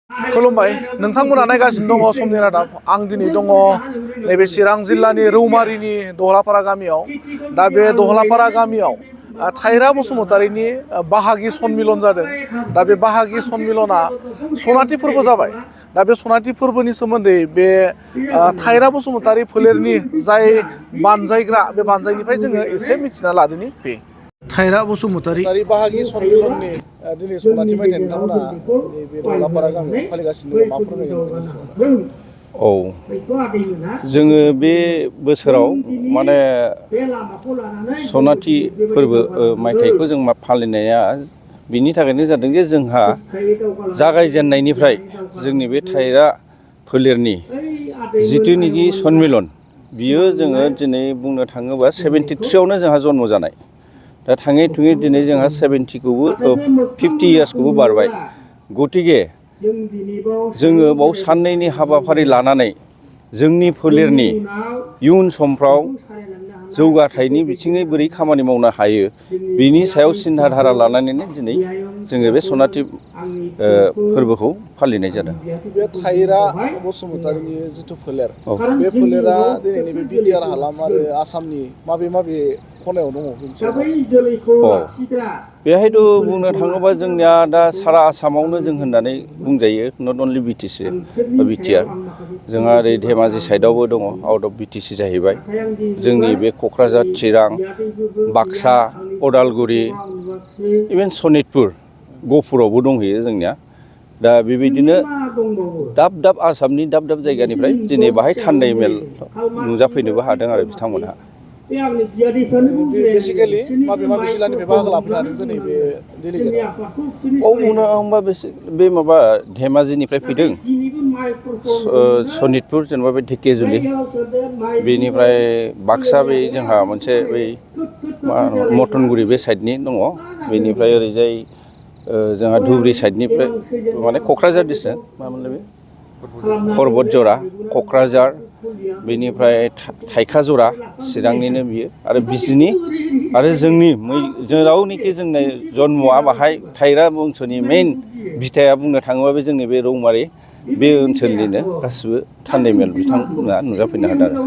खुलुमबाय नोंथांमोना नायगासिनो दङ समनि रादाब आं दिनै दङ नैबे चिरां जिल्लानि रौमारिनि दहलापारा गामियाव दा बे दहलापारा गामियाव थाइरा बसुमतारीनि बाहागि सन्मिलन जादों दा बे बाहागि सन्मिलना सनाथि फोरबो जाबाय दा बे सनाथि फोरबोनि सोमोन्दै बे थाइरा बसुमतारी फोलेरनि जाय बानजायग्रा बे बानजायनिफ्राय जोङो एसे मिथिना लादिनि बे थाइरा बसुमतारी बाहागि सन्मिलननि दिनै सनाथि मायथाइ नोंथांमोना बे दहलापारा गामियाव फालिगासिनो दङ मा फोरमायगोन? औ जोङो बे बोसोराव माने सनाथि फोरबो मायथाइखौ जों फालिनाया बिनि थाखायनो जादों जे जोंहा जागायजेननायनिफ्राय जोंनि बे थाइरा फोलेरनि जिथुनिखि सन्मिलन बियो जोङो दिनै बुंनो थाङोबा 73आवनो जोंहा जन्म जानाय दा थाङै थुङै दिनै जोंहा 70खौबो 50 इयार्सखौबो बारबाय गतिके जोङो बाव साननैनि हाबाफारि लानानै जोंनि फोलेरनि इयुन समफ्राव जौगाथायनि बिथिङै बोरै खामानि मावनो हायो बिनि सायाव सिन्था धारा लानानैनो दिनै जोङो बे सनाथि फोरबोखौ फालिनाय जादों। बे थाइरा बसुमतारीनि जिथु फोलेर बे फोलेरा दिनैनि बे बिटिआर हालाम आरो आसामनि माबे माबे खनायाव दङ? बेहायथ' बुंनो थाङोबा जोंनिया दा सारा आसामावनो जों होननानै बुंजायो नट अनलि बिटिसि बा बिटिआर जोंहा ओरै धेमाजि साइडआवबो दङ आउट अफ बिटिसि जाहैबाय जोंनि बे क'क्राझार चिरां बाक्सा उदालगुरि इभेन सनितपुर गहपुरावबो दंहैयो जोंनिया दा बेबायदिनो दाब दाब आसामनि दाब दाब जायगानिफ्राय दिनै बाहाय थान्दै मेल नुजाफैनोबो हादों आरो बिथांमोनहा बेसिकेलि माबे माबे जिल्लानिफ्राय बाहागो लाफैनो हादों दिनै बे डेलिगेटआव? बुंनो थाङोबा बे माबा धेमाजिनिफ्राय फैदों सनितपुर जेनेबा बे ढेकियाजुलि बेनिफ्राय बाक्सा बे जोंहा मोनसे बै मा मटनगुरि बे साइडनि दङ बेनिफ्राय ओरैजाय जोंहा धुबुरि साइडनिफ्राय माने क'क्राझार डिस्ट्रिक्ट मामोनलाय बे परबतजरा क'क्राझार बेनिफ्राय थाइखाजरा चिरांनिनो बियो आरो बिजिनि आरो जोंनि जेरावनोखि जोंनि जन्मआ बाहाय थाइरा बंस'नि मेइन बिथाया बुंनो थाङोबा बे जोंनि बे रौमारि बे ओनसोलनिनो गासिबो थान्दै मेल बिथांमोना नुजाफैनो हादों आरो